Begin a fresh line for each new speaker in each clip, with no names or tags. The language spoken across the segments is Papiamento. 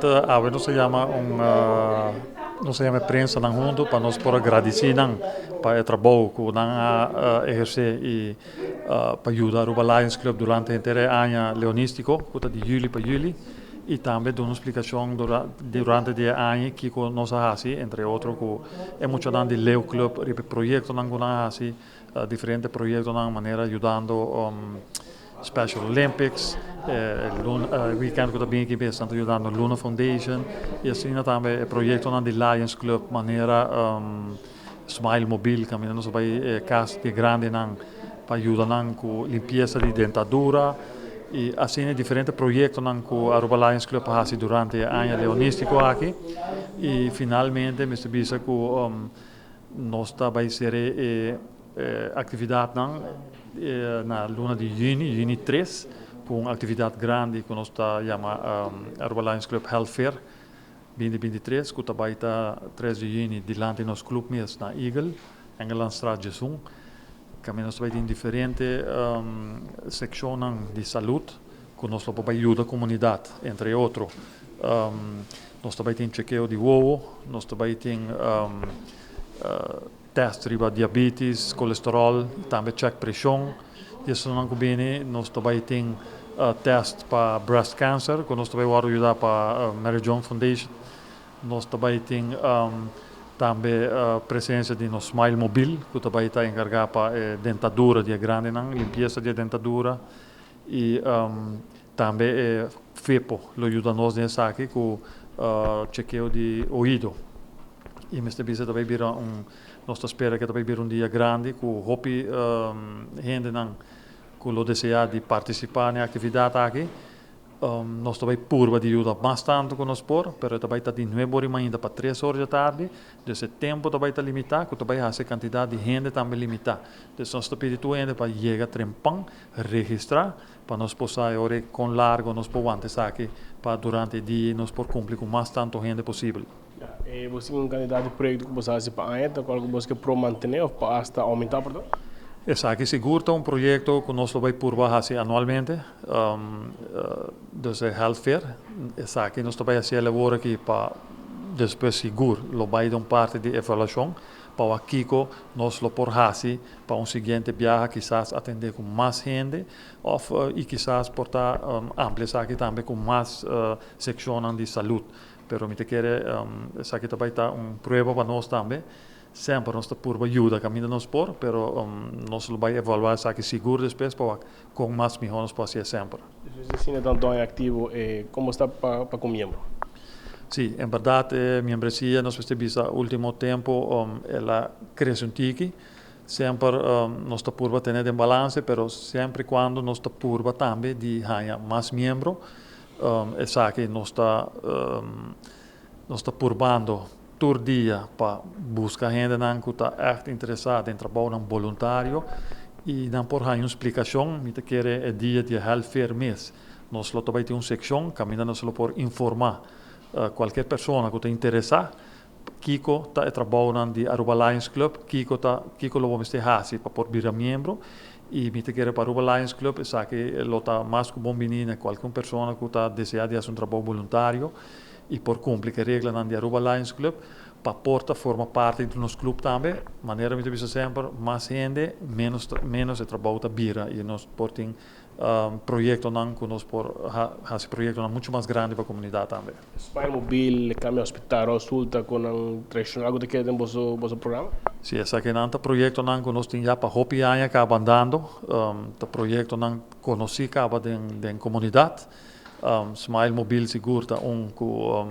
Berdad awe nos a yama un nos a yama e prensanan hunto pa nos por a gradici nan pa e trabou cu nan a eherce y pa yuda Aruba Lions Club durante henter e aña leonistico cu ta di juli pa juli y tambe duna un splicacion durante di e aña kico nos a haci, entre otro cu e muchanan di Leo Club riba e proyectonan cu nan a haci, diferente proyectonan manera yudando Special Olympics, e weekend cu ta bini aki bes nan ta yudando Luna Foundation y asina tambe e proyectonan di Lions Club manera Smile Mobil caminda nos a bay e cas di grandinan pa yuda nan cu limpieza di dentadura y asina e diferente proyectonan cu Aruba Lions Club a haci durante e aña leonistico aki y finalmente mester bisa cu nos ta bay cere e actividadnan na luna di juni, juni 3, cu un actividad grandi cu nos ta yama Aruba Lions Club Health Fair 2023, cu ta bay ta 3 di juni dilanti nos club mes na Eagle, Engelandstraat 11. Caminda nos ta bay tin diferente seccionnan di salud cu nos lo por bay yuda comunidad, entre otro nos ta bay tin chekeo di wowo, nos ta bay tin test riba diabetes, colesterol, tambe check presion. Y esunnan cu bini nos ta bay tin test pa breast cancer cu nos ta bay wordo yuda pa Mary Joan Foundation. Nos ta bay tin tambe presencia di nos Smile Mobil cu ta bay ta encarga pa e dentadura di e grandinan, limpieza di e dentadura y tambe e FEPO lo yuda nos den esaki cu chekeo di oido. Y mester bisa ta bay bira un, nos ta spera cu ta bay bira un dia grandi cu hopi hendenan cu lo desea di participa na e actividad aki. Nos ta bay purba di yuda mas tanto cu nos por, pero e ta bay ta di nuebe ora y mainta pa 3 ora di atardi. Dus e tempo ta bay ta limita, cu ta bay haci e cantidad di hende tambe limita. Dus nos ta pidi tur hende pa yega trempan, registra, pa nos por sa e ora e con largo nos por wanta esaki pa durante e dia nos por cumpli cu mas tanto hende posibel.
Ya, e bo tin un cantidad di proyecto cu bo sa haci pa aña, ta cual cu bo ke pro mantene of pa hasta aumenta por ta?
Esaki sigur ta un proyecto cu nos lo bay purba haci anualmente, dus e Health Fair, esaki nos ta bay haci el awor aki pa despues sigur lo bay den un parti di evaluacion pa wak kico nos lo por haci pa un siguiente biaha kisas atende cu mas hende of y kisas por ta amplia esaki tambe cu mas seccionnan di salud. Pero mi ta kere esaki ta bay ta un prueba pa nos tambe. Semper nos ta purba yuda caminda nos por, pero nos lo bay evalua esaki sigur despues pa wak con mas miho nos por hacié semper.
Despues di asina tanto aña activo, como sta pa cu miembro?
Sí, en berdad e miembresia nos mester bisa ultimo tempo el a crece un tiki. Semper nos ta purba tene den balance, pero semper y cuando nos ta purba tambe di haña mas miembro. Esaki nos ta purbando tur dia pa busca hendenan cu ta echt interesa den trabounan voluntario y nan por haña un splicacion. Mi ta kere e dia di Health Fair mes nos lo tambe tin un seccion caminda nos lo por informa cualkier persona cu ta interesa kico ta e trabounan di Aruba Lions Club, kico lo bo mester haci pa por bira miembro. Y mi ta kere pa Aruba Lions Club esaki lo ta mas cu bon bini na cualkier persona cu ta desea di haci un trabou voluntario y por cumpli cu e reglanan di Aruba Lions Club pa por ta forma parti di nos club tambe. Manera mi ta bisa semper, mas hende, menos e trabou ta bira y nos por tin proyectonan cu nos por haci proyectonan mucho mas grandi pa comunidad tambe.
Smile Mobil, cambio hospital, resulta cu nan tradicional cu ta keda den boso programa?
Si, esakinan ta proyectonan cu nos tin ya pa hopi aña caba andando, ta proyectonan conoci caba den comunidad. Smile Mobil sigur ta un cu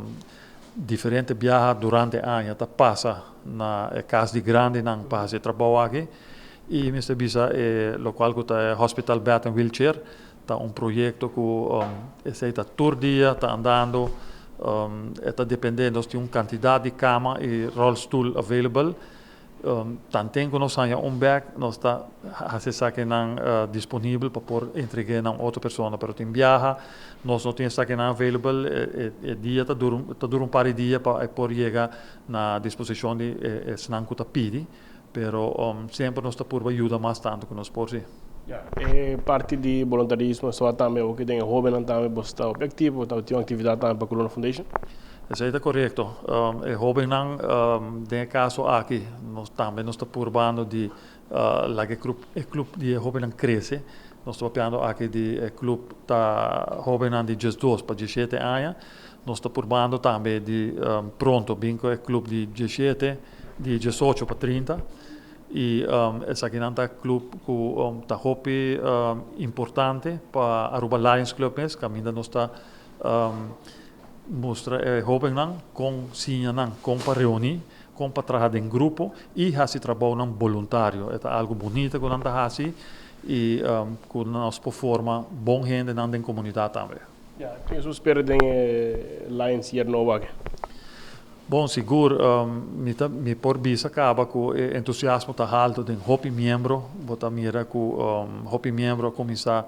diferente biaha durante aña ta pasa na e cas di grandinan pa haci e trabou aki. Y mester bisa e locual cu ta e Hospital Bed and Wheelchair ta un proyecto cu esey ta tur dia ta andando, e ta depende, nos tin un cantidad di cama y rolstoel available. Tanten cu nos haña un bek, nos ta haci esakinan disponibel pa por entrega na un otro persona, pero tin biaha nos no tin esakinan available, e dia ta dura un par di dia pa e por yega na disposicion di esnan cu ta pidi, pero semper nos ta purba yuda mas tanto cu nos por, si.
Ja, e parti di voluntarismo so tambe cu tin hobennan tambe, bo ta activo, ta tin actividad tambe pa Corona Foundation.
Esey ta corecto. E hobennan, den caso aki, nos tambe nos ta purbando di laga e club di hobennan crece. Nos ta papiando aki di e club ta hobennan di 12 pa 17 aña. Nos ta purbando tambe di pronto bin cu e club di 17, di 18 pa 30. Y esaki ta club cu ta hopi importante pa Aruba Lions Club mes, caminda nos ta mustra e hobennan con siña nan con pa reuni, con pa traha den grupo y haci trabou voluntario. Ta algo bunita cu nan ta haci y cu nos por forma bon hendenan den comunidad tambe.
Ja, kico bo ta spera di Lions Year nobo aki?
Bon, sigur, mi por bisa caba cu entusiasmo ta halto den hopi miembro, bo ta mira cu hopi miembro a cuminsa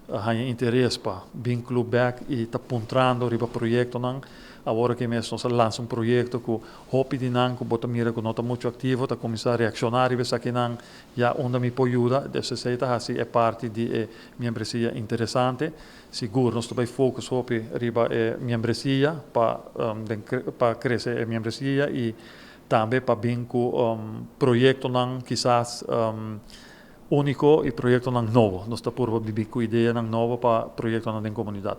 haya interes pa bin club back y ta puntrando riba proyectonan. Awor cu mes nos a lansa un proyecto cu hopi di nan cu bo ta mira cu no ta mucho activo, ta cuminsa reacciona riba esakinan, ya unda mi por yuda. Esey ta haci e parti di e membresia interesante. Sigur, nos ta bay focus hopi riba e membresia pa crece e membresia y tambe pa bin cu proyectonan kisas unico y proyectonan nobo. Nos ta purba bin cu ideanan nobo pa proyectonan den comunidad.